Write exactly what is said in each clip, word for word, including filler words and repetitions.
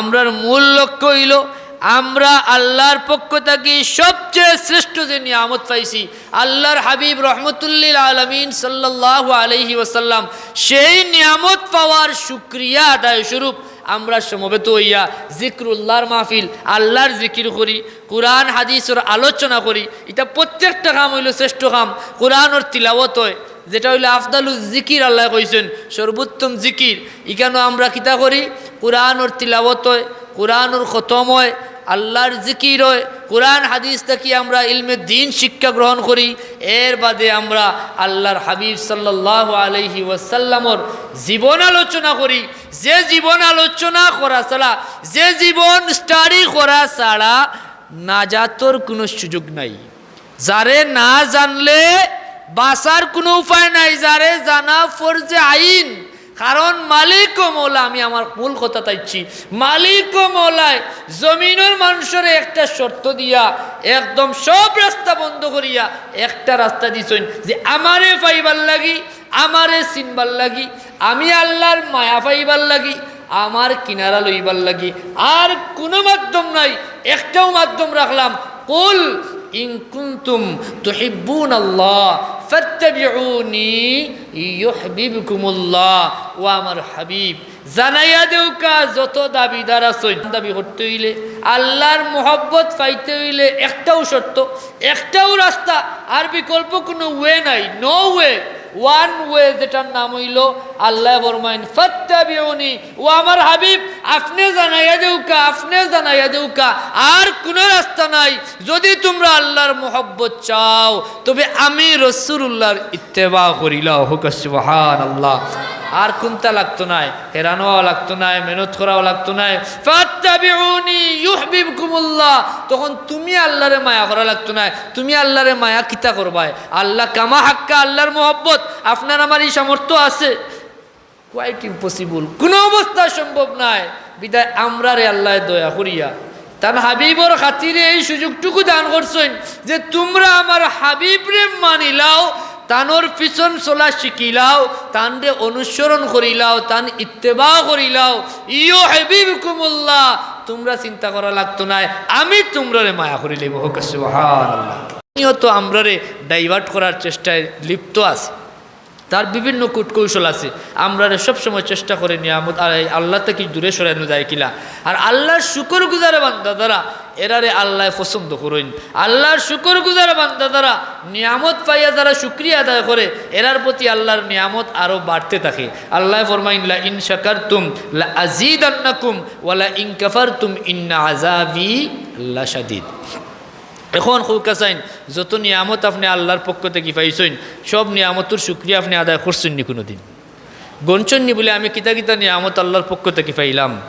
আমরার মূল লক্ষ্য অইলো আমরা আল্লাহর পক্ষ থাকি সবচেয়ে শ্রেষ্ঠ যে নিয়ামত পাইছি, আল্লাহর হাবিব রহমতুল্লিল আলামিন সাল্লাল্লাহু আলাইহি ওয়াসাল্লাম, সেই নিয়ামত পাওয়ার শুকরিয়া আদায় স্বরূপ আমরা সমবেত অইয়া জিক্রুল্লাহর মাহফিল, আল্লাহর জিকির করি, কোরআন হাদিসর আলোচনা করি। ইটা প্রত্যেকটা কাম অইলো শ্রেষ্ঠ কাম। কোরআনর তিলাওয়াত অয়, যেটা অইলো আফদালুজ জিকির, আল্লায় কইছইন সর্বোত্তম জিকির। ইখানো আমরা কিতা করি? কোরআনর তিলাওয়াত অয়, কোরআনর খতম অয়, আল্লাহর জিকির অয়, কোরআন হাদিস থাকি আমরা ইলমে দ্বীন শিক্ষা গ্রহণ করি। এর বাদে আমরা আল্লাহর হাবিব সাল্লাল্লাহু আলাইহি ওয়াসাল্লামর জীবন আলোচনা করি। যে জীবন আলোচনা করা ছাড়া, যে জীবন স্টাডি করা ছাড়া নাজাতর কুনু সুযোগ নাই। যারে না জানলে বাঁচার কুনু উপায় নাই, যারে জানা ফরজে আইন। কারণ মালিক ও মৌলা, আমি আমার মূল কথাত আইছি, মালিক ও মৌলায় জমিনর মানষরে একটা শর্ত দিয়া একদম সব রাস্তা বন্ধ করিয়া একটা রাস্তা দিছইন যে আমারে পাইবার লাগি, আমারে চিনবার লাগি, আমি আল্লাহর মায়া পাইবার লাগি, আমার কিনারা লইবার লাগি আর কুনু মাধ্যম নাই। একটাউ মাধ্যম রাখলাম, কুল ইন কুনতুম তুহিব্বুনাল্লাহ ফাত্তাবিউনি ইউহবিবকুমুল্লাহ। ও আমার হাবিব, জানাইয়া দেউক্কা যত দাবিদার আছইন, দাবি করতে অইলে, আল্লাহর মহব্বত পাইতে অইলে একটাউ শর্ত, একটাউ রাস্তা, আর বিকল্প কুনু ওয়ে নাই, no way, one way যেটার নাম অইলো আল্লায় ফরমাইন, "ফাত্তাবিউনি", ও আমার হাবিব, আপনে জানাইয়া দেউক্কা, আপনে জানাইয়া দেউক্কা, আর কুনু রাস্তা নাই। যুদি তুমরা আল্লাহর মহব্বত চাও, তবে আমি রাসুলুল্লাহর ইত্তেবা করিলাও। কউক্কা সুবহানাল্লাহ। আর কুন্তা লাগতো নায়, হেরান অওয়া লাগতো নায়, মেহনত করাও লাগতো নায়। "ফাত্তাবিউনি ইউহবিবকুমুল্লাহ", তখন তুমি আল্লাহরে মায়া করা লাগতো নায়। তুমি আল্লাহরে মায়া কিতা করবায়? আল্লাহ কামা হাক্কা, আল্লাহর মহব্বত। আপনার আমার ই সামর্থ্য আছে? Quite impossible, কুনু অবস্থা সম্ভব নায়। বিদায় আমরারে আল্লায় দয়া করিয়া তান হাবিবর খাতিরে এই সুযোগটুকু দান করছইন যে তুমরা আমার হাবিবরে মানিলাও, তানর পিছন চলা শিখিলাও, তানরে অনুসরণ করিলাও, তান ইত্তেবা করিলাও। ইউহবিবকুমুল্লাহ, তুমরা চিন্তা করা লাগতো নায়, আমি তুমরারে মায়া করিলাইমু। কউক্কা সুবহানাল্লাহ। তিনিও তো আমরারে divert করার চেষ্টায় লিপ্ত আছে। তার বিভিন্ন কূটকৌশল আছে। আমরারে সবসময় চেষ্টা করে নিয়ামত আর এই আল্লাহ থাকি দূরে সরাইনো যায় কিলা। আর আল্লাহর শুকরগুজার বান্দা যারা, এরারে আল্লায় পছন্দ করইন। আল্লাহর শুকরগুজার বান্দা যারা, নিয়ামত পাইয়া যারা শুকরিয়া আদায় করে, এরার প্রতি আল্লাহর নিয়ামত আরো বাড়তে থাকে। আল্লায় ফরমাইন, "লা ইন শাকারতুম লা আজিদান্নাকুম ওয়া লা ইন কাফারতুম ইন্না আযাবি লাশাদীদ।" এখন কউক্কা চাইন, যত নিয়ামত আপনে আল্লাহর পক্ষ থাকি পাইছইন, সব নিয়ামতর শুকরিয়া আপনে আদায় করছইন নি কুনুদিন? গনছইন নি বুলে আমি কিতা কিতা নিয়ামত আল্লাহর পক্ষ থাকি পাইলাম?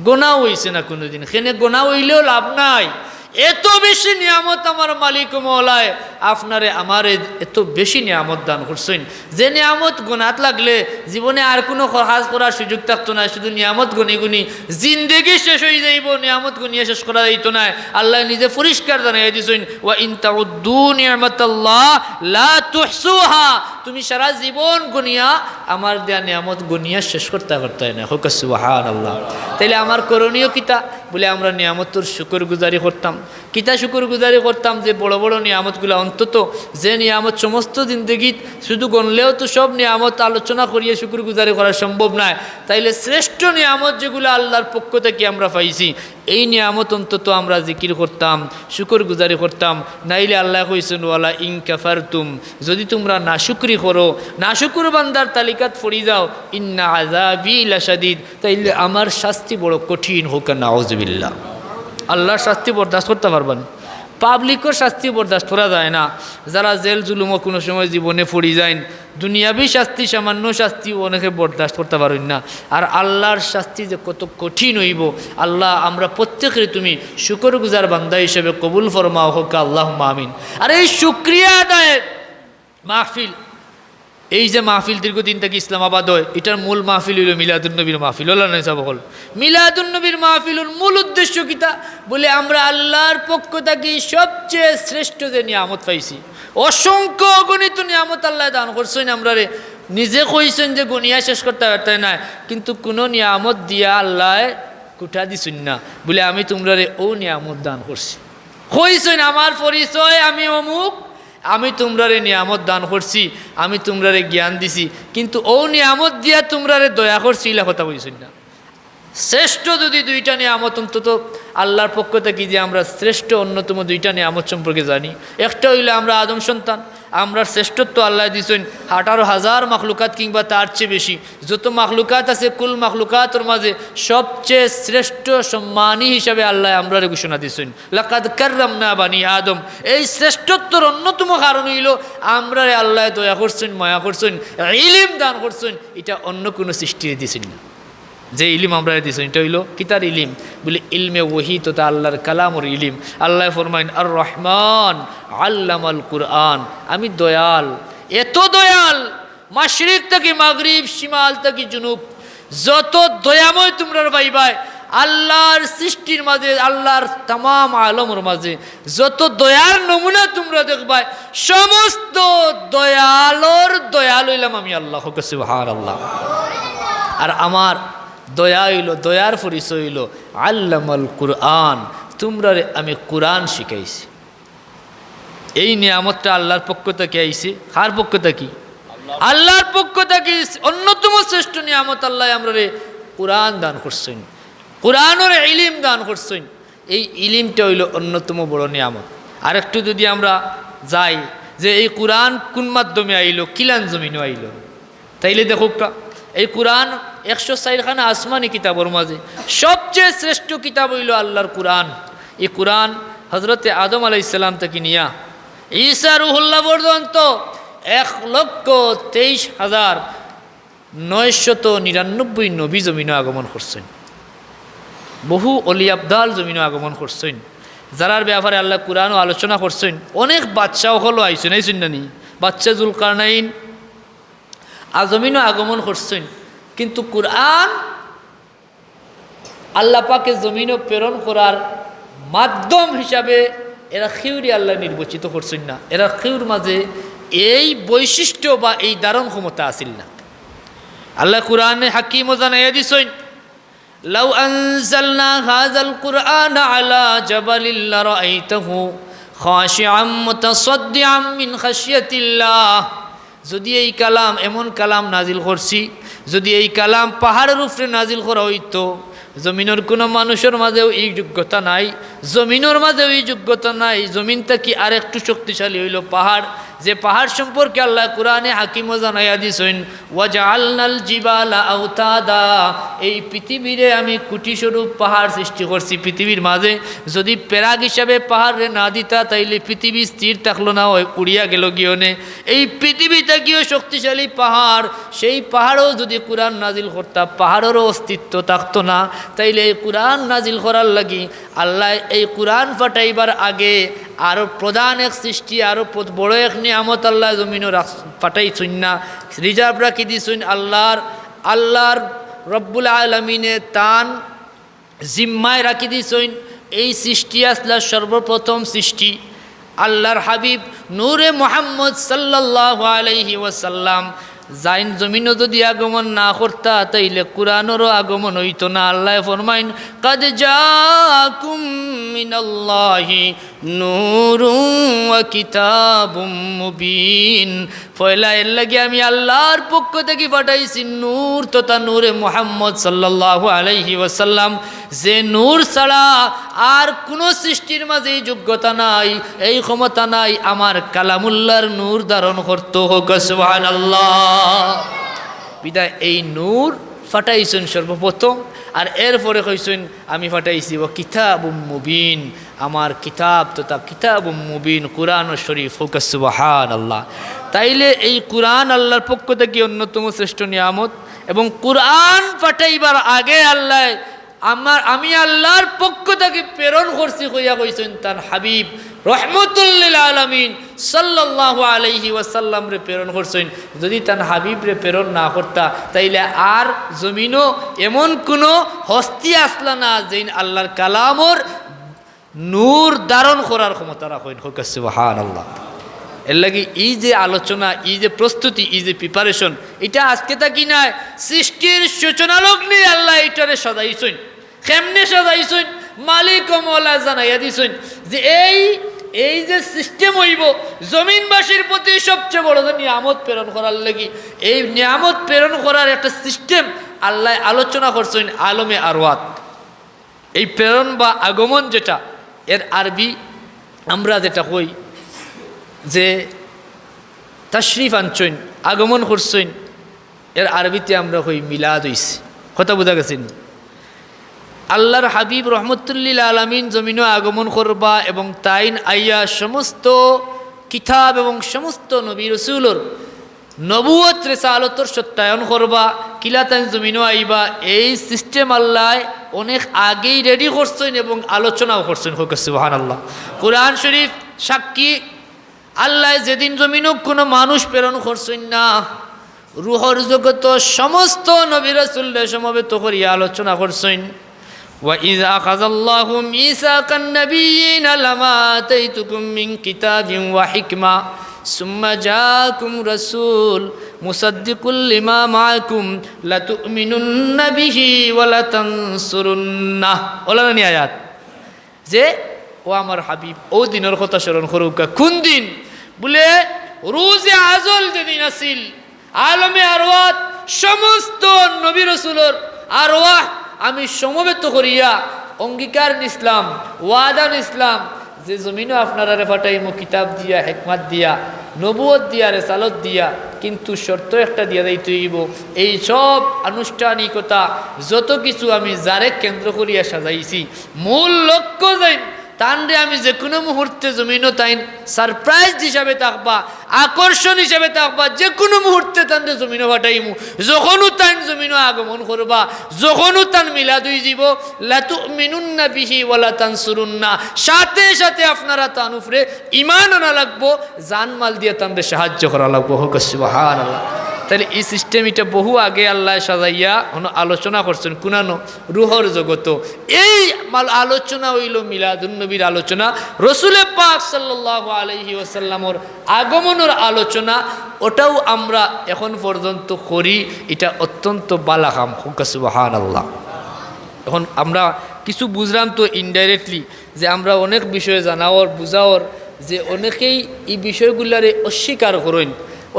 গনা অইছে না কুনুদিন। কেনে গনা অইলেও লাভ নাই। এত বেশি নিয়ামত আমার মালিক ও মওলায় আপনারে আমারে এত বেশি নিয়ামত দান করছইন, যে নিয়ামত গনাত লাগলে জীবনে আর কুনু খ-, কাজ করার সুযোগ থাকতো নায়, শুধু নিয়ামত গনি গনি জিন্দেগি শেষ অইযাইবো, নিয়ামত গনিয়া শেষ করা যাইতো নায়। আল্লায় নিজে পরিষ্কার জানাইয়া দিছইন, "ওয়া ইন তাউদ্দু নি'মাতাল্লাহ লা তুহসুহা।" তুমি সারা জীবন গনিয়া আমার দেয়া নিয়ামত গনিয়া শেষ করতা পারতায় নায়। কউক্কা সুবহানাল্লাহ। তাইলে আমার করণীয় কিতা? বুলে আমরা নিয়ামতর শুকরগুজারি করতাম। কিতা শুকরগুজারি করতাম? যে বড় বড় নিয়ামতগুলা, অন্তত যে নিয়ামত সমস্ত জিন্দেগিত শুধু গনলেও তো সব নিয়ামত আলোচনা করিয়া শুকরগুজারি করা সম্ভব নায়। তাইলে শ্রেষ্ঠ নিয়ামত যেগুলা আল্লাহর পক্ষ থাকি আমরা পাইছি, এই নিয়ামত অন্তত আমরা জিকির করতাম, শুকরগুজারি করতাম। নাইলে আল্লায় কইছইন, "ওয়ালা ইন কাফারতুম", যুদি তুমরা নাশুকরি করো, নাশুকুর বান্দার তালিকাত পড়ি যাও, "ইন্না আযাবি লাশাদীদ", তাইলে আমার শাস্তি বড় কঠিন। কউক্কা নাউজুবিল্লাহ। আল্লাহর শাস্তি বরদাস্ত করতা পারবা নি? পাবলিকর শাস্তি বরদাস্ত করা যায় না। যারা জেল জুলুমো কুনু সময় জীবনে পড়ি যাইন, দুনিয়াবি শাস্তি, সামান্য শাস্তি অনেকে বরদাস্ত করতা পারইন না। আর আল্লাহর শাস্তি যে কত কঠিন অইবো, আল্লাহ আমরা প্রত্যেকরে তুমি শুকরগুজার বান্দা হিসাবে কবুল ফরমাও, কউক্কা আল্লাহুম্মা আমিন। আর এই শুকরিয়া আদায়ের মাহফিল, এই যে মাহফিল দীর্ঘদিন থাকি ইসলামাবাদ অয়, ইটার মূল মাহফিল অইলো মিলাদুন্নবীর মাহফিল। অলা নায় সাব অকল? মিলাদুন্নবীর মাহফিলর মূল উদ্দেশ্য কিতা? বুলে আমরা আল্লাহর পক্ষ থাকি সবচেয়ে শ্রেষ্ঠ যে নিয়ামত পাইছি, অসংখ্য অগণিত নিয়ামত আল্লায় দান করছইন আমরারে। নিজে কইছইন যে গনিয়া শেষ করতা পারতায় নায়, কিন্তু কুনু নিয়ামত দিয়া আল্লায় খুটা দিছইন না, বুলে, "আমি তুমরারে অউ নিয়ামত দান করছি।" কইছইন, "আমার পরিচয় আমি অমুক, আমি তুমরারে নিয়ামত দান করছি, আমি তুমরারে জ্ঞান দিছি, কিন্তু অউ নিয়ামত দিয়া তুমরারে দয়া করছি," ইলা কথা কইছইন না। শ্রেষ্ঠ যদি দুইটা নিয়ামত, অন্তত আল্লাহর পক্ষ থাকি যে আমরা শ্রেষ্ঠ অন্যতম দুইটা নিয়ামত সম্পর্কে জানি, একটা অইলো আমরা আদম সন্তান, আমরার শ্রেষ্ঠত্ব আল্লায় দিছইন আঠারো হাজার মাখলুকাত কিংবা তার চেয়ে বেশি। যত মাখলুকাত আছে, কুল মাখলুকাতর মাঝে সবচেয়ে শ্রেষ্ঠ সম্মানী হিসাবে আল্লায় আমরারে ঘোষণা দিছইন, "লাকাদ কাররামনা বানি আদম।" এই শ্রেষ্ঠত্বর অন্যতম কারণ অইলো আমরারে আল্লায় দয়া করছইন, মায়া করছইন, ইলিম দান করছইন, ইটা অন্য কুনু সৃষ্টিরে দিছইন না। যে ইলিম আমরারে দিছইন, ইটা অইলো কিতার ইলিম? বুলে, ইলমে ওহী তথা আল্লাহর কালামর ইলিম। আল্লায় ফরমাইন, "আর রহমান আল্লামাল কুরআন।" আমি দয়াল, এত দয়াল, মাশরিক থাকি মাগরিব, শিমাল থাকি জুনুব, যত দয়াময় তুমরারে পাইবায়, আল্লাহর সৃষ্টির মাঝে, আল্লাহর তামাম আলমর মাঝে যত দয়ার নমুনা তুমরা দেখবায়, সমস্ত দয়ালর দয়াল অইলাম আমি আল্লাহ। কউক্কা সুবহানাল্লাহ। আর আমার দয়া অইলো, দয়ার পরিচয় অইলো আল্লামাল কুরআন, তুমরারে আমি কুরআন শিখাইছি। এই নিয়ামতটা আল্লাহর পক্ষ থাকি আইছে। কার পক্ষ থাকি? আল্লাহর পক্ষ থাকি। অন্যতম শ্রেষ্ঠ নিয়ামত, আল্লায় আমরারে কুরআন দান করছইন, কুরআনর ইলিম দান করছইন। এই ইলিমটা অইলো অন্যতম বড় নিয়ামত। আরেকটু যদি আমরা যাই যে এই কুরআন কুন মাধ্যমে আইলো, কিলান জমিনো আইলো, তাইলে দেখউক্কা, এই কুরআন একশো চাইরখানা আসমানি কিতাবর মাঝে সবচেয়ে শ্রেষ্ঠ কিতাব অইলো আল্লাহর কুরআন। এই কুরআন হজরতে আদম আলাইহিস সালাম থাকি নিয়া ঈসা রুহুল্লাহ পর্যন্ত এক লক্ষ তেইশ হাজার নয়শত নিরানব্বই নবী জমিনো আগমন করছইন। বহু অলি আবদাল জমিনো আগমন করছইন, যারার ব্যাপারে আল্লায় কুরআনো আলোচনা করছইন। অনেক বাদশা অকলও আইছইন, আইছইন না নি? বাদশা জুলকারনাইন আ জমিনো আগমন করছইন, কিন্তু কুরআন আল্লাহ পাকে জমিনো প্রেরণ করার মাধ্যম হিসাবে এরা কেউরে আল্লায় নির্বাচিত করছইন না। এরা কেউর মাঝে এই বৈশিষ্ট্য বা এই ধারণ ক্ষমতা আছিল না। আল্লায় কুরআনে হাকিমো জানাইয়া দিছইন, "লাউ আনজালনা হাযাল কুরআনা আলা জাবালিল লারাআইতাহু খাশিআম মুতাসাদ্দিআম মিন খাশিয়াতিল্লাহ।" যদি এই কালাম, এমন কালাম নাজিল করছি, যদি এই কালাম পাহাড়র উপরে নাজিল করা অইতো, জমিনর কুনু মানুষর মাঝেও এই যোগ্যতা নাই, জমিনর মাঝেও এই যোগ্যতা নাই, জমিন থাকি আরেকটু শক্তিশালী অইলো পাহাড়, যে পাহাড় সম্পর্কে আল্লায় কুরআনে হাকিমো জানাইয়া দিছইন, "ওয়াজাআলনাল জিবালা আওতাদা", এই পৃথিবীরে আমি খুঁটি স্বরূপ পাহাড় সৃষ্টি করছি পৃথিবীর মাঝে। যদি পেরাক হিসাবে পাহাড়রে না দিতা, তাইলে পৃথিবী স্থির থাকলো না, অয় উড়িয়া গেলো গি অনে। এই পৃথিবী থাকিও শক্তিশালী পাহাড়, সেই পাহাড়ও যদি কুরআন নাজিল করতা, পাহাড়রও অস্তিত্ব থাকতো না। তাইলে এই কুরআন নাজিল করার লাগি আল্লায় এই কুরআন পাঠাইবার আগে আরো প্রধান এক সৃষ্টি, আরো প্র-, বড় এক নিয়ামত আল্লায় জমিনো রাখ-, পাঠাইছইন না, reserve রাখি দিছইন আল্লাহর, আল্লাহর রব্বুল আলামিনে তান জিম্মায় রাখি দিছইন। এই সৃষ্টি আছলা সর্বপ্রথম সৃষ্টি। আল্লাহর হাবিব নূরে মুহাম্মদ সাল্লাল্লাহু আলাইহি ওয়াসাল্লাম, যাইন জমিনো যদি আগমন না করতা, তাইলে কুরআনরও আগমন অইতো না। আল্লায় ফরমাইন, "কাদ জাআকুম মিনাল্লাহি নূরুন ওয়া কিতাবুম মুবিন।" পয়লা এর লাগি আমি আল্লাহর পক্ষ থাকি পাঠাইছি নূর তথা নূরে মুহাম্মদ সাল্লাল্লাহু আলাইহি ওয়াসাল্লাম, যে নূর ছাড়া আর কুনু সৃষ্টির মাঝে এই যোগ্যতা নাই, এই ক্ষমতা নাই আমার কালামুল্লাহর নূর ধারণ করতো। কউক্কা সুবহানাল্লাহ। বিদায় এই নূর পাঠাইছইন সর্বপ্রথম, আর এরপরে কইছইন, "আমি পাঠাইছি ওয়া কিতাবুম মুবিন, আমার কিতাব তথা কিতাবুম মুবিন, কুরআন শরীফ।" কউক্কা সুবহানাল্লাহ। তাইলে এই কুরআন আল্লাহর পক্ষ থাকি অন্যতম শ্রেষ্ঠ নিয়ামত, এবং কুরআন পাঠাইবার আগে আল্লায় আমার, "আমি আল্লাহর পক্ষ থাকি প্রেরণ করছি" কইয়া কইছইন তান হাবিব রহমতুল্লিল আলামিন সাল্লাল্লাহু আলাইহি ওয়াসাল্লামরে প্রেরণ করছইন। যদি তান হাবিবরে প্রেরণ না করতা, তাইলে আর জমিনো এমন কুনু হস্তি আছলা না যেইন আল্লাহর কালামর নূর ধারণ করার ক্ষমতা রাখইন। কউক্কা সুবহানাল্লাহ। এর লাগি এই যে আলোচনা, এই যে প্রস্তুতি, এই যে preparation, ইটা আজকে থাকি নায়, সৃষ্টির সূচনা লগ্নেই আল্লায় ইটারে সাজাইছইন। কেমনে সাজাইছইন, মালিক ও মওলা জানাইয়া দিছইন যে এই, এই যে সিস্টেম অইবো জমিনবাসীর প্রতি সবচেয়ে বড় যে নিয়ামত প্রেরণ করার লাগি, এই নিয়ামত প্রেরণ করার একটা সিস্টেম আল্লায় আলোচনা করছইন আলমে আরওয়াত। এই প্রেরণ বা আগমন যেটা, এর আরবি আমরা যেটা কই যে তাশরিফ আনছইন, আগমন করছইন, এর আরবিতে আমরা কই মিলাদ অইছে। কথা বুঝা গেছে নি? আল্লাহর হাবিব রহমতুল্লিল আলামিন জমিনো আগমন করবা এবং তাইন আইয়া সমস্ত কিতাব এবং সমস্ত নবী রসুলর নবুয়ত রেসালতর সত্যায়ন করবা, কিলা তাইন জমিনো আইবা, এই সিস্টেম আল্লায় অনেক আগেই রেডি করছইন এবং আলোচনাও করছইন। কউক্কা সুবহানাল্লাহ। কোরআন শরীফ সাক্ষী, আল্লায় যেদিন জমিনো কোনো মানুষ প্রেরণ করছইন না, রুহর জগতো সমস্ত নবী রাসূলরে সমবেত করিয়া আলোচনা করছইন। وإذ أخذ الله ميثاق النبيين لما آتيتكم من كتاب وحكمة ثم جاءكم رسول مصدق لما معكم لتؤمنن به ولتنصرنه। অলা নি আয়াত? যে, ও আমার হাবিব, অউ দিনর কথা স্মরণ করউক্কা। কুন দিন? বুলে, রোজে আজল যেদিন আছিল, আলমে আরওয়াত, সমস্ত নবী রসুলর আরওয়াহ আমি সমবেত করিয়া অঙ্গীকার নিছলাম, ওয়াদা নিছলাম যে জমিনো আপনারারে পাঠাইমু কিতাব দিয়া, হেকমত দিয়া, নবুয়ত দিয়া, রেসালত দিয়া, কিন্তু শর্ত একটা দিয়া যাইতে অইবো। এই সব আনুষ্ঠানিকতা যত কিছু আমি যারে কেন্দ্র করিয়া সাজাইছি, মূল লক্ষ্য যেইন, তানরে আমি যেকুনু মুহূর্তে জমিনো তাইন surprise হিসাবে থাকবা, আকর্ষণ হিসাবে থাকবা, যেকুনু মুহূর্তে তানরে জমিনো পাঠাইমু। যখনউ তাইন জমিনো আগমন করবা, যখনউ তান মিলাদ অইযিবো, لتؤمنن به ولتنصرنه, সাথে সাথে আপনারা তান উপরে ঈমান আনা লাগবো, জানমাল দিয়া তানরে সাহায্য করা লাগবো। কউক্কা সুবহানাল্লাহ। তাইলে এই সিস্টেম ইটা বহু আগে আল্লায় সাজাইয়া অনো আলোচনা করছইন। কুনানো? রুহর জগতো। এই মাল-, আলোচনা অইলো মিলাদুন নবীর আলোচনা। রসুলে পাক সাল্লাল্লাহু আলাইহি ওয়াসাল্লামর আগমনর আলোচনা, ওটাও আমরা এখন পর্যন্ত করি। ইটা অত্যন্ত বালা কাম। কউক্কা সুবহানাল্লাহ। এখন আমরা কিছু বুঝলাম তো indirectly, যে আমরা অনেক বিষয়ে জানাওর, বুঝাওর, যে অনেকেই এই বিষয়গুলারে অস্বীকার করইন।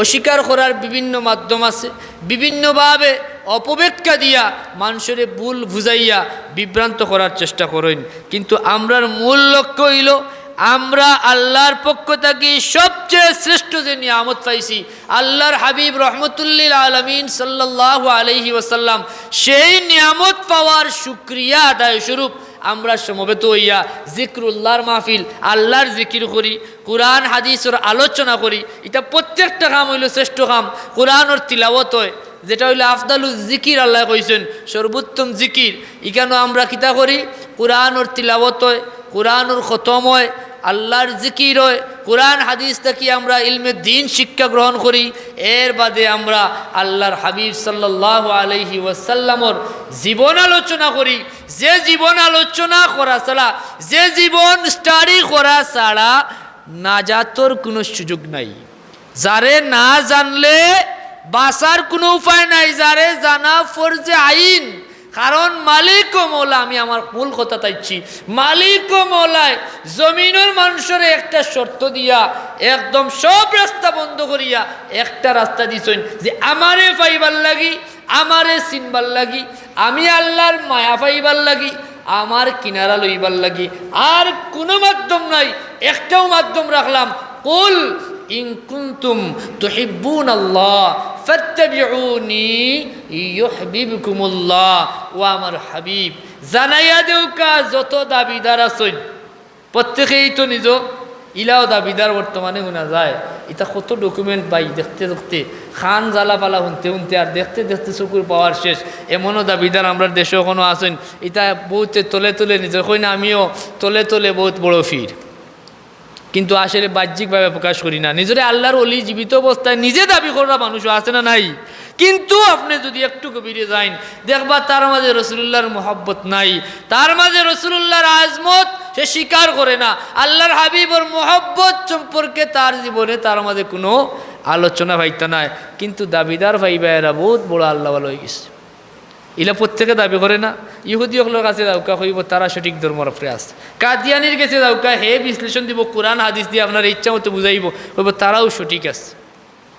অস্বীকার করার বিভিন্ন মাধ্যম আছে, বিভিন্নভাবে অপব্যাখ্যা দিয়া মানষরে ভুল বুঝাইয়া বিভ্রান্ত করার চেষ্টা করইন। কিন্তু আমরার মূল লক্ষ্য অইলো, আমরা আল্লাহর পক্ষ থাকি সবচেয়ে শ্রেষ্ঠ যে নিয়ামত পাইছি, আল্লাহর হাবিব রহমতুল্লিল আলামিন সাল্লাল্লাহু আলাইহি ওয়াসাল্লাম, সেই নিয়ামত পাওয়ার শুকরিয়া আদায় স্বরূপ আমরা সমবেত অইয়া জিক্রুল্লাহর মাহফিল, আল্লাহর জিকির করি, কোরআন হাদিসর আলোচনা করি। ইটা প্রত্যেকটা কাম অইলো শ্রেষ্ঠ কাম। কোরআনর তিলাওয়াত অয়, যেটা অইলো আফদালুজ জিকির, আল্লায় কইছইন সর্বোত্তম জিকির। ইখানো আমরা কিতা করি? কোরআনর তিলাওয়াত অয়, কোরআনর খতম অয়, আল্লাহর জিকির অয়, কোরআন হাদিস থাকি আমরা ইলমে দ্বীন শিক্ষা গ্রহণ করি। এর বাদে আমরা আল্লাহর হাবিব সাল্লাল্লাহু আলাইহি ওয়াসাল্লামর জীবন আলোচনা করি। যে জীবন আলোচনা করা ছাড়া, যে জীবন study করা ছাড়া নাজাতর কুনু সুযোগ নাই। যারে না জানলে বাঁচার কুনু উপায় নাই, যারে জানা ফরজে আইন। কারণ মালিক ও মওলা, আমি আমার মূল কথাত আইছি, মালিক ও মওলায় জমিনর মানষরে একটা শর্ত দিয়া একদম সব রাস্তা বন্ধ করিয়া একটা রাস্তা দিছইন যে আমারে পাইবার লাগি, আমারে চিনবার লাগি, আমি আল্লাহর মায়া পাইবার লাগি, আমার কিনারা লইবার লাগি। আর কুনু মাধ্যম নাই, একটাউ মাধ্যম রাখলাম, قل إن كنتم تحبون الله فاتبعوني يحببكم الله। ও আমার হাবিব, জানাইয়া দেউক্কা যত দাবিদার আছইন, প্রত্যেকেই তো নিজ ইলাও দাবিদার বর্তমানে হুনা যায়। ইতা কত document ভাই, দেখতে দেখতে কান জ্বালা পালা হুনতে হুনতে আর দেখতে দেখতে চকুর power শেষ। এমনও দাবিদার আমরার দেশো অখনো আছইন, ইতা বউতে তলে তলে নিজর কইন, আমিও তলে তলে বউত বড় পীর, কিন্তু আসলে বাহ্যিকভাবে প্রকাশ করি না। নিজরে আল্লাহর ওলি জীবিত অবস্থায় নিজে দাবি করা মানুষও আছে না নাই? কিন্তু আপনে যুদি একটু গভীরে যাইন, দেখবা তার মাঝে রসুলুল্লাহর মহব্বত নাই, তার মাঝে রসুলুল্লাহর আজমত সে স্বীকার করে না, আল্লাহর হাবিবর মহব্বত সম্পর্কে তার জীবনে তার মাঝে কুনু আলোচনা পাইতা নায়। কিন্তু দাবিদার পাইবা এরা বউত বড় আল্লাহওয়ালা অইগেছে। ইলা প্রত্যেকে দাবি করে না? ইহুদি অকলর কাছে যাউক্কা, কইবো তারা সঠিক ধর্মর উপরে আছে। কাদিয়ানির গেছে যাউক্কা, হে বিশ্লেষণ দিবো, কোরআন হাদিস দিয়া আপনারে ইচ্ছা মতো বুঝাইবো, কইবো তারাও সঠিক আছে।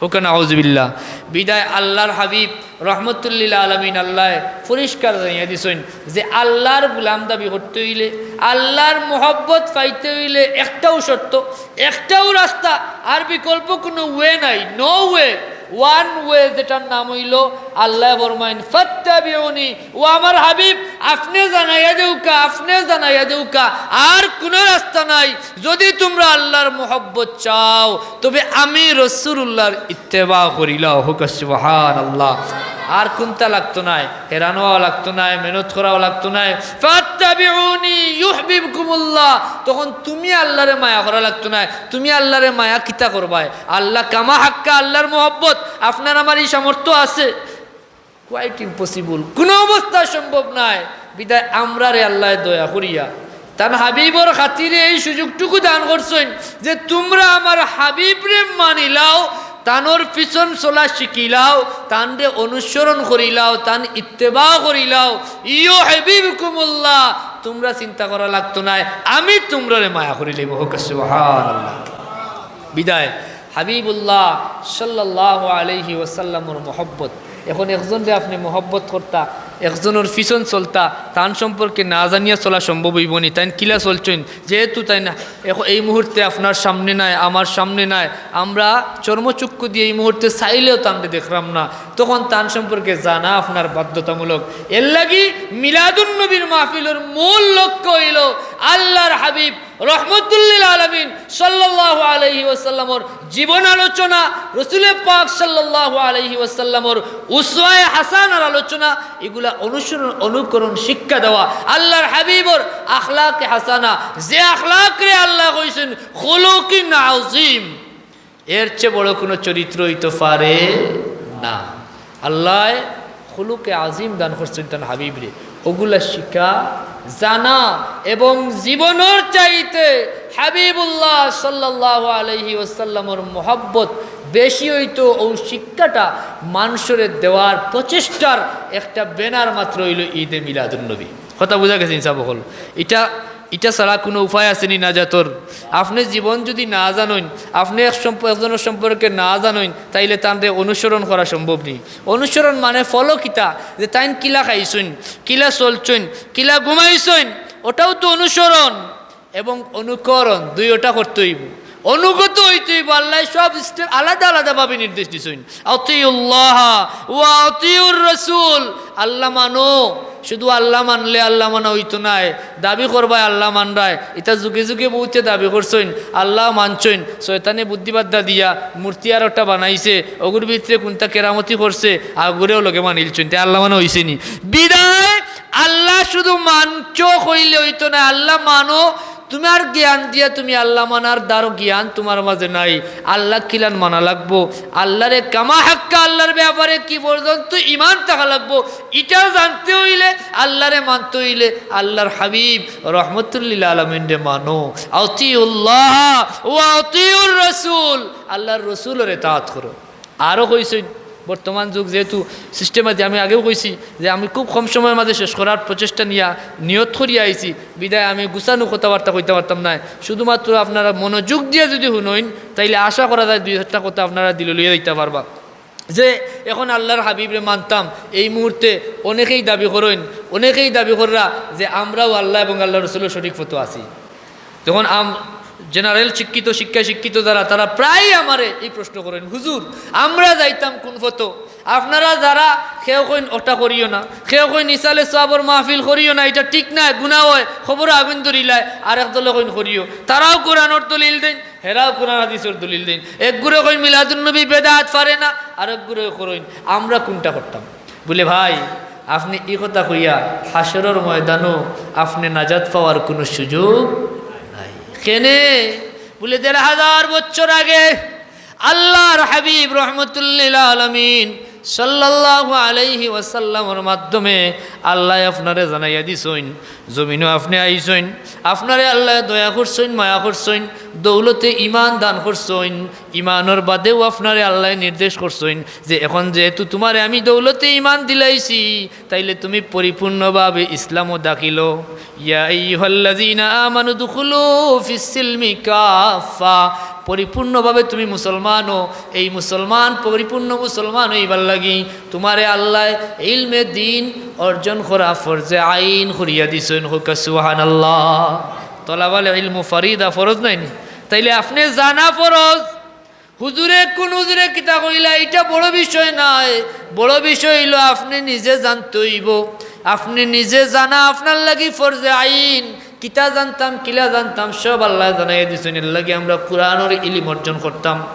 কউক্কা নাউজুবিল্লাহ। বিদায় আল্লাহর হাবিব রহমতুল্লিল আলামিন আল্লায় পরিষ্কার জানাইয়া দিছইন যে আল্লাহর গুলাম দাবি করতে অইলে, আল্লাহর মহব্বত পাইতে অইলে একটাউ শর্ত, একটাউ রাস্তা, আর বিকল্প কুনু ওয়ে নাই, no way, one way, যেটার নাম অইলো আল্লায় ফরমাইন, "ফাত্তাবিউনি", ও আমার হাবিব, আপনে জানাইয়া দেউক্কা, আপনে জানাইয়া দেউক্কা, আর কুনু রাস্তা নাই। যুদি তুমরা আল্লাহর মহব্বত চাও, তবে আমি রসুলুল্লাহর ইত্তেবা করিলাও। কউক্কা সুবহানাল্লাহ। আর কুন্তা লাগতো নায়, হেরান অওয়া লাগতো নায়, মেহনত করাও লাগতো নায়। "ফাত্তাবিউনি ইউহবিবকুমুল্লাহ।" তখন তুমি আল্লাহরে মায়া করা লাগতো নায়। তুমি আল্লাহরে মায়া কিতা করবায়? আল্লাহ কামা হাক্কা, আল্লাহর মহব্বত। আপনার আমার ই সামর্থ্য আছে? Quite impossible, কুনু অবস্থা সম্ভব নায়। বিদায় আমরারে আল্লায় দয়া করিয়া তান হাবিবর খাতিরে এই সুযোগটুকু দান করছইন যে তুমরা আমার হাবিবরে মানিলাও, তানর পিছন চলা শিখিলাও, তানরে অনুসরণ করিলাও, তান ইত্তেবা করিলাও। ইউহবিবকুমুল্লাহ, তুমরা চিন্তা করা লাগতো নায়, আমি তুমরারে মায়া করিলাইমু। কউক্কা সুবহানাল্লাহ। বিদায় হাবিবুল্লাহ সাল্লাল্লাহু আলাইহি ওয়াসাল্লামর মহব্বত। এখন একজনরে আপনে মহব্বত করতা, একজনর পিছন চলতা, তান সম্পর্কে না জানিয়া চলা সম্ভব অইবো নি? তাইন কিলা চলছইন? যেহেতু তাইন এখন এই মুহূর্তে আপনার সামনে নাই, আমার সামনে নাই, আমরা চর্মচক্ষু দিয়া এই মুহূর্তে চাইলেও তানরে দেখরাম না, তখন তান সম্পর্কে জানা আপনার বাধ্যতামূলক। এরলাগি মিলাদুন নবীর মাহফিলর মূল লক্ষ্য অইলো আল্লাহর হাবিব রহমতুল্লিল আলামিন সাল্লাল্লাহু আলাইহি ওয়াসাল্লামর জীবন আলোচনা, রসুলে পাক সাল্লাল্লাহু আলাইহি ওয়াসাল্লামর উসওয়ায়ে হাসানার আলোচনা, ইগুলা অনুসরণ, অনুকরণ, শিক্ষা দেওয়া। আল্লাহর হাবিবর আখলাকে হাসানা, যে আখলাকরে আল্লায় কইছইন খুলুকিন আযীম, এর চেয়ে বড় কুনু চরিত্র অইতো পারে না। আল্লায় খুলুকে আজিম দান করছইন তান হাবিবরে। ওগুলা শিখা, জানা এবং জীবনর চাইতে হাবিবুল্লাহ সাল্লাল্লাহু আলাইহি ওয়াসাল্লামর মহব্বত বেশি অইতো, অউ শিক্ষাটা মানষরে দেওয়ার প্রচেষ্টার একটা ব্যানার মাত্র অইলো ঈদে মিলাদুন্নবী। কথা বুঝা গেছে ইনসাফ অকল? ইটা ইটা ছাড়া কুনু উপায় আছে নি নাজাতর? আপনে জীবন যুদি না জানইন, আপনে এক সম্প-, একজনর সম্পর্কে না জানইন, তাইলে তানরে অনুসরণ করা সম্ভব নি। অনুসরণ মানে follow কিতা? যে তাইন কিলা খাইছইন, কিলা চলছইন, কিলা ঘুমাইছইন, ওটাও তো অনুসরণ। এবং অনুকরণ, দুইওটা করতে অইবো। অনুগত অইতে অইবো। আল্লায় সব step আলাদা আলাদা ভাবে নির্দেশ দিছইন। আতিউল্লাহ ওয়া আতিউর রাসূল। আল্লাহ মানো, শুধু আল্লাহ মানলে আল্লাহ মানা অইতো নায়। দাবি করবায় আল্লাহ মানরায়, ইতা যুগে যুগে বহুতে দাবি করছইন, আল্লাহ মানছইন। শয়তানে বুদ্ধি বাদ্দা দিয়া মূর্তি আর একটা বানাইছে, ওগুর ভিতরে কুনটা কেরামতি করছে, আগুরেও লগে মানিলছইন, তে আল্লাহ মানা অইছে নি? বিদায় আল্লাহ শুধু মানছো কইলে অইতো নায়, আল্লাহ মানো, তুমার জ্ঞান দিয়া তুমি আল্লাহ মানার দ্বারো জ্ঞান তুমার মাঝে নাই। আল্লাহ কিলান মানা লাগবো, আল্লাহরে কামা হাক্কা, আল্লাহর ব্যাপারে কি পর্যন্ত ইমান থাকা লাগবো, ইটা জানতে অইলে, আল্লাহরে মানতে অইলে, আল্লাহর হাবিব রহমতুল্লিল আলামিনরে মানো। আতিউল্লাহ ওয়া আতিউর রাসূল, আল্লাহর রসুলর ইতাআত করো। আরও কইছইন, বর্তমান যুগ যেহেতু system আছে, আমি আগেও কইছি যে আমি খুব কম সময়র মাঝে শেষ করার প্রচেষ্টা নিয়া নিয়ত করিয়া আইছি, বিদায় আমি গুছানো কথাবার্তা কইতা পারতাম নায়। শুধুমাত্র আপনারা মনোযোগ দিয়া যুদি হুনইন, তাইলে আশা করা যায় দুই একটা কথা আপনারা দিলো লইয়া যাইতা পারবা। যে এখন আল্লাহর হাবিবরে মানতাম, এই মুহূর্তে অনেকেই দাবি করইন, অনেকেই দাবি কররা যে আমরাও আল্লাহ এবং আল্লাহর রসুলর সঠিক পথো আছি। যখন আম-, general শিক্ষিত, শিক্ষায় শিক্ষিত যারা, তারা প্রায়ই আমারে এই প্রশ্ন করইন, "হুজুর, আমরা যাইতাম কুন পথো? আপনারা যারা কেউ কইন ওটা করিও না, কেউ কইন ইসালে সওয়াবর মাহফিল করিও না, ইটা ঠিক নায়, গুনা অয়, কবরো আগুইন ধরিলায়, আরেক দলে কইন করিও।" তারাও কোরআনর দলিল দেইন, হেরাও কোরআন হাদিসর দলিল দেইন। এক গুরে কইন মিলাদুন্নবী বেদাত পারে না, আরেক গুরে কইন আমরা কুনটা করতাম? বুলে, "ভাই, আপনে ই কথা কইয়া হাশরর ময়দানো আপনে নাজাত পাওয়ার কুনু সুযোগ নাই।" কেনে? বুলে, "দেড় হাজার বছর আগে আল্লাহর হাবিব রহমতুল্লিল আলামিন সাল্লাল্লাহু আলাইহি ওয়াসাল্লামর মাধ্যমে আল্লায় আপনারে জানাইয়া দিছইন, জমিনো আপনে আইছইন, আপনারে আল্লায় দয়া করছইন, মায়া করছইন, দৌলতে ইমান দান করছইন। ইমানর বাদেও আপনারে আল্লায় নির্দেশ করছইন যে এখন যেহেতু তুমারে আমি দৌলতে ইমান দিলাইছি, তাইলে তুমি পরিপূর্ণভাবে ইসলামো দাখিল অও। ইয়া আইয়ুহাল্লাযীনা আমানু দুখুলু ফিস সিলমি কাফফা। পরিপূর্ণভাবে তুমি মুসলমান অও। এই মুসলমান, পরিপূর্ণ মুসলমান অইবার লাগি তুমারে আল্লায় ইলমে দ্বীন অর্জন করা ফরজে আইন করিয়া দিছইন। কউক্কা সুবহানাল্লাহ। তলাবাল ইলমু ফরিদা, ফরজ নায়নি? তাইলে আপনে জানা ফরজ। হুজুরে, কুন হুজুরে কিতা কইলা, ইটা বড় বিষয় নায়। বড় বিষয় অইলো আপনে নিজে জানতে অইবো। আপনে নিজে জানা আপনার লাগি ফরজে আইন। কিতা জানতাম, কিলা জানতাম, সব আল্লায় জানাইয়া দিছইন। এরলাগি আমরা কুরআনর ইলিম অর্জন করতাম,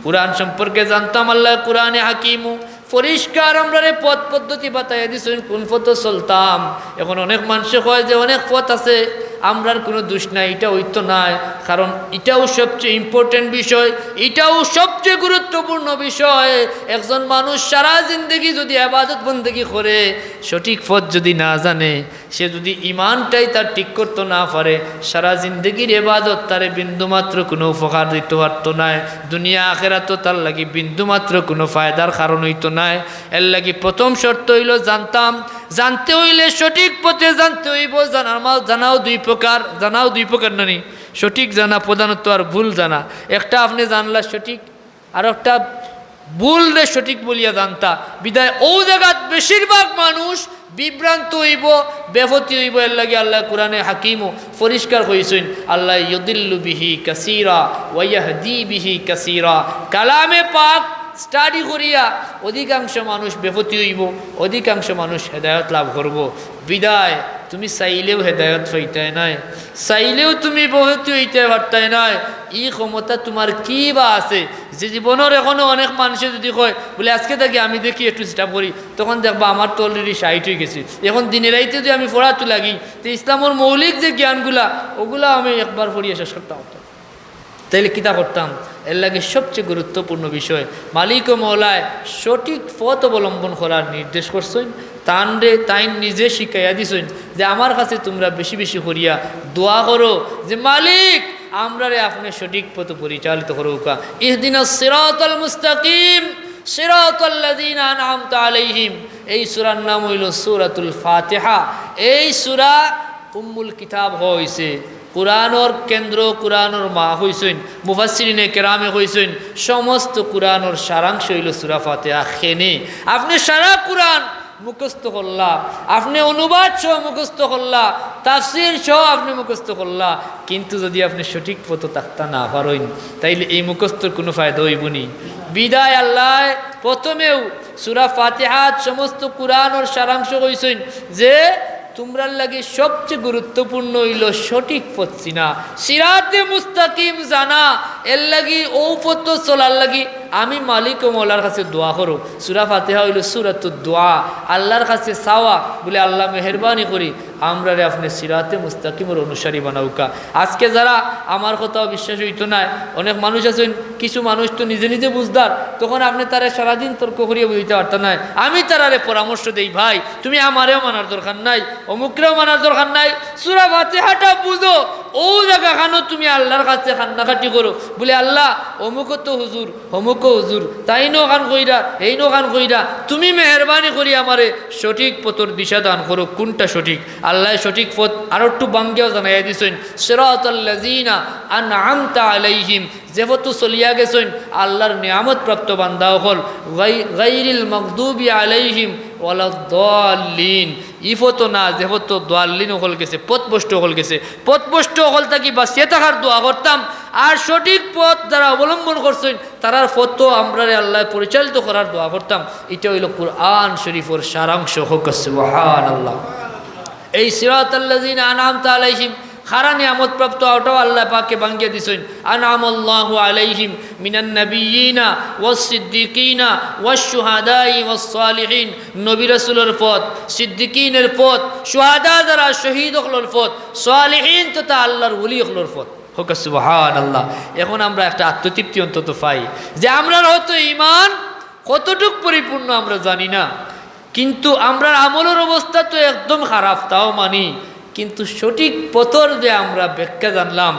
কুরআন সম্পর্কে জানতাম। আল্লায় কুরআনে হাকিমো পরিষ্কার আমরারে পথ পদ্ধতি বাতাইয়া দিছইন, কুন পথো চলতাম। এখন অনেক মানষে কয় যে অনেক পথ আছে, আমরার কুনু দুষ নাই, ইটা অইতো নায়। কারণ ইটাও সবচেয়ে important বিষয়, ইটাও সবচেয়ে গুরুত্বপূর্ণ বিষয়। একজন মানুষ সারা জিন্দেগি যুদি ইবাদত বন্দেগি করে, সঠিক পথ যুদি না জানে, সে যুদি ইমানটাই তার ঠিক করতো না পারে, সারা জিন্দেগির ইবাদত তারে বিন্দুমাত্র কুনু উপকার দিতো পারতো নায়। দুনিয়া আখেরাতও তার লাগি বিন্দুমাত্র কুনু ফায়দার কারণ অইতো নায়। এরলাগি প্রথম শর্ত অইলো জানতাম, জানতে অইলে সঠিক পথে জানতে অইবো। জানার মা-, জানাও দুই প্রকার, জানাও দুই প্রকার নানি, সঠিক জানা প্রধানত আর ভুল জানা। একটা আপনে জানলা সঠিক, আর একটা ভুলরে সঠিক বলিয়া জানতা। বিদায় অউ জাগাত বেশিরভাগ মানুষ বিভ্রান্ত অইবো, বেপথি অইবো। এরলাগি আল্লায় কুরআনে হাকিমো পরিষ্কার কইছইন, আল্লায় ইউদিল্লু বিহি কাসীরা ওয়া ইয়াহদি বিহি কাসীরা। কালামে পাক study করিয়া অধিকাংশ মানুষ বেপথি অইবো, অধিকাংশ মানুষ হেদায়ত লাভ করবো। বিদায় তুমি চাইলেও হেদায়ত পাইতায় নায়, চাইলেও তুমি বেপথি অইতায় পারতায় নায়। ই ক্ষমতা তুমার কিবা আছে? যে জীবনর এখনো অনেক মানষে যুদি কয় বুলে, "আজকে থাকি আমি দেখি একটু চেষ্টা করি", তখন দেখবা আমার তো already ষাইট অইগেছে। এখন দিনে রাইতে যুদি আমি পড়াত লাগি, তে ইসলামর মৌলিক যে জ্ঞানগুলা, অগুলা আমি একবার পড়িয়া শেষ করতাম পারতাম। তাইলে কিতা করতাম? এরলাগি সবচেয়ে গুরুত্বপূর্ণ বিষয়, মালিক ও মওলায় সঠিক পথ অবলম্বন করার নির্দেশ করছইন। তানরে, তাইন নিজে শিখাইয়া দিছইন যে আমার কাছে তুমরা বেশি বেশি করিয়া দোয়া করো যে, "মালিক, আমরারে আপনে সঠিক পথো পরিচালিত করউক্কা।" ইহদিনাস সিরাতাল মুস্তাকিম, সিরাতাল্লাযীনা আনআমতা আলাইহিম। এই সূরার নাম অইলো সূরাতুল ফাতিহা। এই সূরা উম্মুল কিতাব কওয়া অইছে। কুরআনর কেন্দ্র, কুরআনর মা কইছইন, মুফাসসিরিনে কেরামে কইছইন, সমস্ত কুরআনর সারাংশ অইলো সূরা ফাতিহা। কেনে আপনে সারা কুরআন মুখস্থ করলা, আপনে অনুবাদ সহ মুখস্থ করলা, তাফসীর সহ আপনে মুখস্থ করলা, কিন্তু যুদি আপনে সঠিক পথো থাকতা না পারইন, তাইলে এই মুখস্থর কুনু ফায়দা অইবোনি? বিদায় আল্লায় প্রথমেউ সূরা ফাতিহাত সমস্ত কুরআনর সারাংশ কইছইন যে তুমরার লাগি সবচেয়ে গুরুত্বপূর্ণ অইলো সঠিক পথ চিনা, সিরাতে মুস্তাকিম জানা। এরলাগি অউ পথো চলার লাগি আমি মালিক ও মওলার কাছে দোয়া করো। সূরা ফাতিহা অইলো সূরাতুদ দোয়া, আল্লার কাছে চাওয়া, বুলে, "আল্লা, মেহেরবানি করি আমরারে আপনে সিরাতে মুস্তাকিমর অনুসারী বানাউক্কা।" আজকে যারা, আমার কথাও বিশ্বাস অইতো নায়, অনেক মানুষ আছইন, কিছু মানুষ তো নিজে নিজে বুঝদার, তখন আপনে তারে সারাদিন তর্ক করিয়া বুঝাইতা পারতা নায়। আমি তারারে পরামর্শ দেই, "ভাই, তুমি আমারেও মানার দরকার নাই, অমুকরেও মানার দরকার নাই, সূরা ফাতিহাটা বুঝো, অউ জাগাখানো তুমি আল্লার কাছে কান্নাকাটি করো, বুলে, 'আল্লা, অমুকও তো হুজুর, অমুকও হুজুর, তাইনও অখান কইরা, এইনও অখান কইরা, তুমি মেহেরবানি করি আমারে সঠিক পথর দিশা দান করো, কুনটা সঠিক?'" আল্লায় সঠিক পথ আরো একটু ভাঙ্গিয়াও জানাইয়া দিছইন, "সিরাতাল্লাযীনা আনআমতা আলাইহিম", যে পথো চলিয়া গেছইন আল্লার নিয়ামত প্রাপ্ত বান্দা অকল, গাই-, গাইরিল মাগদুবি আলাইহিম ওয়ালাদ দাল্লিন। ই পথো না, যে পথো দাল্লিন অকল গেছে, পথভ্রষ্ট অকল গেছে। পথভ্রষ্ট অকল থাকি বাঁচিয়া থাকার দোয়া করতাম, আর সঠিক পথ যারা অবলম্বন করছইন, তারার পথো আমরারে আল্লায় পরিচালিত করার দোয়া করতাম। ইটা অইলো কুরআন শরীফর সারাংশ। কউক্কা সুবহানাল্লাহ। এই সিরাতাল্লাযীনা আনআমতা আলাইহিম, কারা নিয়ামত প্রাপ্ত, অটাও আল্লাহ পাকে ভাঙ্গিয়া দিছইন। আনআমাল্লাহু আলাইহিম মিনান নাবিয়্যিনা ওয়াস সিদ্দিকিনা ওয়াশ শুহাদাই ওয়াস সালিহিন। নবী রাসূলর পথ, সিদ্দিকিনের পথ, শুহাদা যারা শহীদ অকলর পথ, সালিহিন তথা আল্লাহর ওলি অকলর পথ। কউক্কা সুবহানাল্লাহ। এখন আমরা একটা আত্মতৃপ্তি অন্তত পাই যে আমরার হয়তো ঈমান কতটুক পরিপূর্ণ আমরা জানি না, কিন্তু আমরার আমলর অবস্থা তো একদম খারাপ, তাও মানি। কিন্তু সঠিক পথর যে আমরা ব্যাখ্যা জানলাম,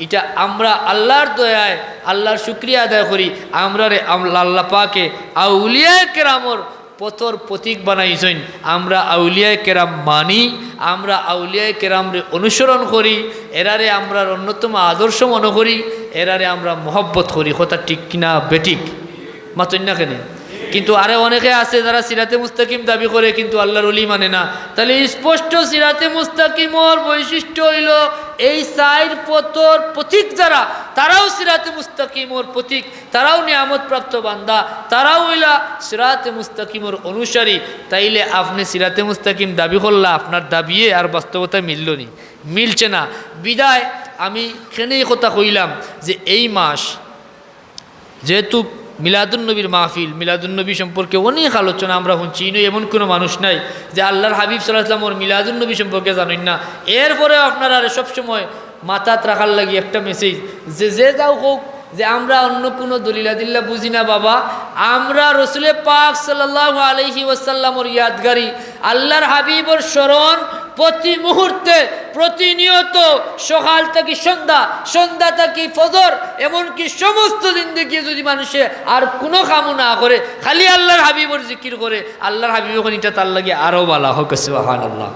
ইটা আমরা আল্লার দয়ায়, আল্লার শুকরিয়া আদায় করি, আমরারে আম-, আল্লা পাকে আউলিয়ায়ে কেরামর পথর পথিক বানাইছইন। আমরা আউলিয়ায়ে কেরাম মানি, আমরা আউলিয়ায়ে কেরামরে অনুসরণ করি, এরারে আমরার অন্যতম আদর্শ মনো করি, এরারে আমরা মহব্বত করি। কথা ঠিক কিনা বেঠিক? মাতইন না কেনে? কিন্তু আরো অনেকে আছে যারা সিরাতে মুস্তাকিম দাবি করে কিন্তু আল্লার ওলি মানে না। তাইলে স্পষ্ট সিরাতে মুস্তাকিমর বৈশিষ্ট্য অইলো এই চাইর পথর পথিক যারা, তারাও সিরাতে মুস্তাকিমর পথিক, তারাও নিয়ামতপ্রাপ্ত বান্দা, তারাও অইলা সিরাতে মুস্তাকিমর অনুসারী। তাইলে আপনে সিরাতে মুস্তাকিম দাবি করলা, আপনার দাবিয়ে আর বাস্তবতায় মিললো নি? মিলছে না। বিদায় আমি কেনে ই কথা কইলাম যে এই মাস যেহেতু মিলাদুন্নবীর মাহফিল, মিলাদুন্নবী সম্পর্কে অনেক আলোচনা আমরা হুনছি, ইনো এমন কুনু মানুষ নাই যে আল্লার হাবিব সাল্লাল্লাহু আলাইহি ওয়াসাল্লামর মিলাদুন্নবী সম্পর্কে জানইন না। এরপরেও আপনারারে সবসময় মাথাত রাখার লাগি একটা message, যে, যে যাও হোক, যে আমরা অন্য কুনু দলিলাদিল্লা বুঝি না বাবা, আমরা রসুলে পাক সাল্লাল্লাহু আলাইহি ওয়াসাল্লামর ইয়াদগারি, আল্লার হাবিবর স্মরণ প্রতি মুহূর্তে, প্রতিনিয়ত, সকাল থাকি সন্ধ্যা, সন্ধ্যা থাকি ফজর, এমনকি সমস্ত জিন্দেগি যদি মানুষে আর কুনু কামও না করে, খালি আল্লার হাবিবর জিকির করে, আল্লার হাবিব অখন ইটা তার লাগি আরো বালা। হোক সুবহানাল্লাহ।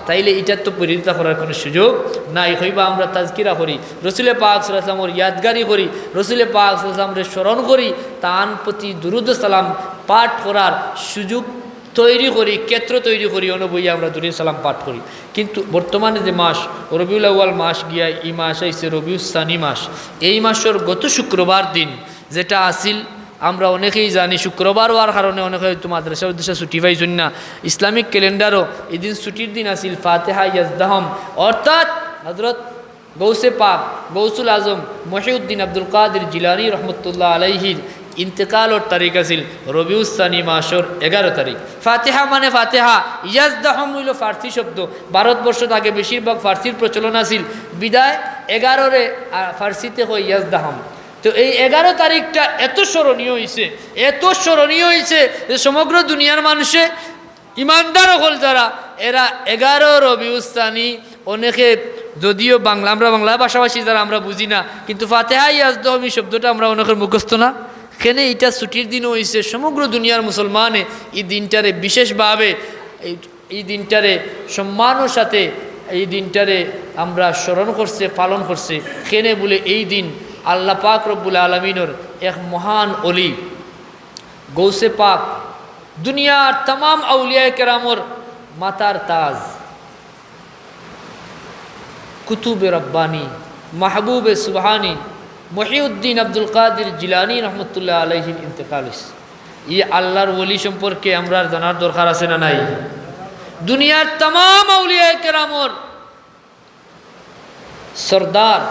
তাইলে ইটার তো বিরোধিতা করার কুনু সুযোগ নাই। কইবা আমরা তাজকিরা করি, রসুলে পাক সাল্লাল্লাহু আলাইহি ওয়াসাল্লামর ইয়াদগারি করি, রসুলে পাক সাল্লাল্লাহু আলাইহি ওয়াসাল্লামরে স্মরণ করি, তান প্রতি দুরুদ সালাম পাঠ করার সুযোগ তৈরি করি, ক্ষেত্র তৈরি করি, অনো বইয়া আমরা দুরুদ সালাম পাঠ করি। কিন্তু বর্তমানে যে মাস, রবিউল আউয়াল মাস গিয়া ই মাস আইছে রবিউস সানি মাস। এই মাসর গত শুক্রবার দিন যেটা আছিল, আমরা অনেকেই জানি শুক্রবার অওয়ার কারণে অনেকে হয়তো মাদ্রাসার উদ্দেশ্যে ছুটি পাইছইন না। ইসলামিক ক্যালেন্ডারও এদিন ছুটির দিন আছিল, ফাতেহা ইয়াজদাহম, অর্থাৎ হযরত গৌসে পাক, গৌসুল আজম মহিউদ্দিন আব্দুল কাদির জিলানী রহমতুল্লাহ আলাইহির ইন্তেকালর তারিখ আছিল রবিউস সানি মাসর এগারো তারিখ। ফাতেহা মানে ফাতেহা, ইয়াজদাহম অইলো ফার্সি শব্দ। ভারতবর্ষত আগে বেশিরভাগ ফার্সির প্রচলন আছিল, বিদায় এগারোরে, আ, ফার্সিতে কয় ইয়াজদাহম। তো এই এগারো তারিখটা এত স্মরণীয় অইছে, এত স্মরণীয় অইছে যে সমগ্র দুনিয়ার মানুষে ইমানদার অকল যারা, এরা এগারো রবিউস সানি, অনেকে যদিও বাংলা, আমরা বাংলা ভাষাভাষী যারা আমরা বুঝি না, কিন্তু ফাতেহা ইয়াজদাহম ই শব্দটা আমরা অনেকের মুখস্থ না। কেনে ইটা ছুটির দিনও অইছে, সমগ্র দুনিয়ার মুসলমানে ই দিনটারে বিশেষভাবে এই, এই দিনটারে সম্মানর সাথে এই দিনটারে আমরা স্মরণ করছে, পালন করছে। কেনে বুলে এই দিন আল্লাহ পাক রব্বুল আলামিনর এক মহান অলি, গৌসে পাক, দুনিয়ার তামাম আউলিয়ায়ে কেরামর মাথার তাজ, কুতুবে রব্বানি, মাহবুবে সুবহানি, মহিউদ্দিন আব্দুল কাদির জিলানী রহমতুল্লাহ আলাইহির ইন্তেকাল অইছে। ই আল্লার ওলি সম্পর্কে আমরার জানার দরকার আছে না নাই? দুনিয়ার তামাম আউলিয়ায়ে কেরামর সর্দার,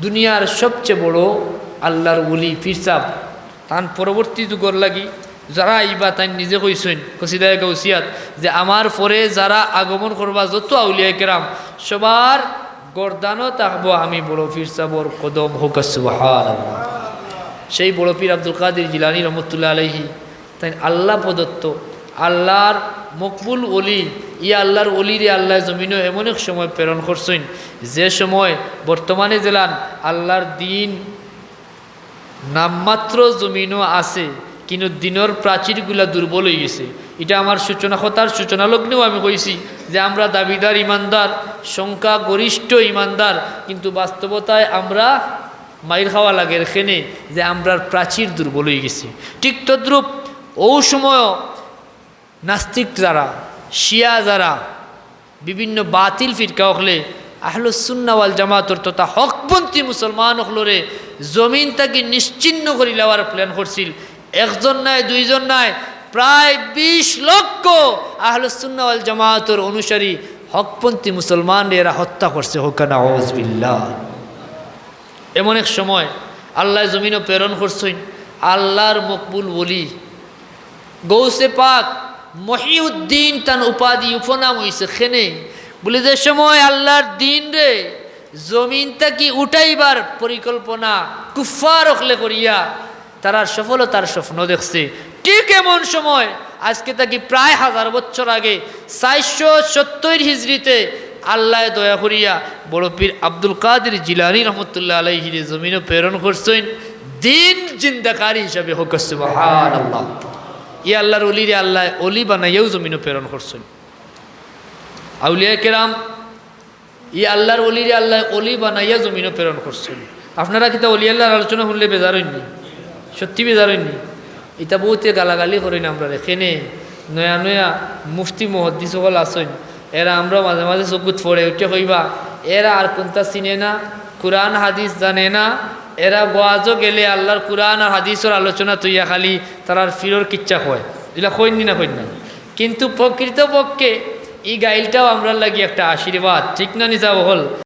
দুনিয়ার সবচেয়ে বড় আল্লার ওলি পীর সাব, তান পরবর্তী যুগর লাগি যারা আইবা, তাইন নিজে কইছইন কসিদায়ে গাউসিয়াত যে আমার পরে যারা আগমন করবা, যত আউলিয়ায়ে কেরাম, সবার গর্দানো থাকবো আমি বড় পীর সাবর কদম। হোক সুবহানাল্লাহ। সেই বড় পীর আব্দুল কাদির জিলানী রহমতুল্লাহ আলাইহি, তাইন আল্লাহ প্রদত্ত, আল্লার মকবুল ওলি। ই আল্লার ওলিরে আল্লায় জমিনো এমন এক সময় প্রেরণ করছইন, যে সময় বর্তমানে যেলান আল্লার দিন নামমাত্র জমিনো আছে, কিন্তু দিনর প্রাচীরগুলা দুর্বল অইগেছে। ইটা আমার সূচনা, কথার সূচনা লগ্নেও আমি কইছি যে আমরা দাবিদার ইমানদার, সংখ্যাগরিষ্ঠ ইমানদার, কিন্তু বাস্তবতায় আমরা মাইর খাওয়া লাগের কেনে যে আমরার প্রাচীর দুর্বল অইগেছে। ঠিক তদ্রূপ অউ সময়ও নাস্তিক যারা, শিয়া যারা, বিভিন্ন বাতিল ফিরকা অকলে আহলুস সুন্নাহ ওয়াল জামাতর তথা হকপন্থী মুসলমান অকলরে জমিন থাকি নিশ্চিহ্ন করিলাওয়ার plan করছিল। একজন নায়, দুইজন নায়, প্রায় বিশ লক্ষ আহলুস সুন্নাহ ওয়াল জামাতর অনুসারী হকপন্থী মুসলমানরে এরা হত্যা করছে। হোক নাউজুবিল্লাহ। এমন এক সময় আল্লায় জমিনো প্রেরণ করছইন আল্লার মকবুল ওলি গৌসে পাক মহিউদ্দিন, তান উপাধি, উপনাম অইছে কেনে বুলে, যে সময় আল্লার দিনরে জমিন থাকি উঠাইবার পরিকল্পনা কুফফার অকলে করিয়া তারার সফলতার স্বপ্ন দেখছে, ঠিক এমন সময় আজকে থাকি প্রায় হাজার বছর আগে চাইরশো সত্তইর হিজরিতে আল্লায় দয়া করিয়া বড় পীর আব্দুল কাদির জিলানী রহমতুল্লাহ আলাইহিরে জমিনো প্রেরণ করছইন দিন জিন্দাকারী হিসাবে। হক সুবহানাল্লাহ। ই আল্লাহর অলিরে আল্লায় অলি বানাইয়াও জমিনো প্রেরণ করছইন। আউলিয়া কেরাম, ই আল্লাহর অলিরে আল্লায় অলি বানাইয়া জমিনো প্রেরণ করছইন। আপনারা কিতা অলি আল্লাহর আলোচনা হুনলে বেজার অইননি? সত্যি বেজার অইননি? ইতা বহুতে গালাগালি করইন আমরারে, কেনে নয়া নয়া মুফতি মুহাদ্দিস অকল আছইন, এরা আমরা মাঝে মাঝে চকুত পড়ে উঠে কইবা, এরা আর কুন্তা চিনে না, কুরআন হাদিস জানে না, এরা ওয়াজো গেলে আল্লাহর কুরআন আর হাদিসর আলোচনা থইয়া খালি তারার ফিরর কিচ্ছা কয়। ইলা কইননি না কইন না? কিন্তু প্রকৃতপক্ষে ই গাইলটাও আমরার লাগি একটা আশীর্বাদ, ঠিক না নি সাব অকল?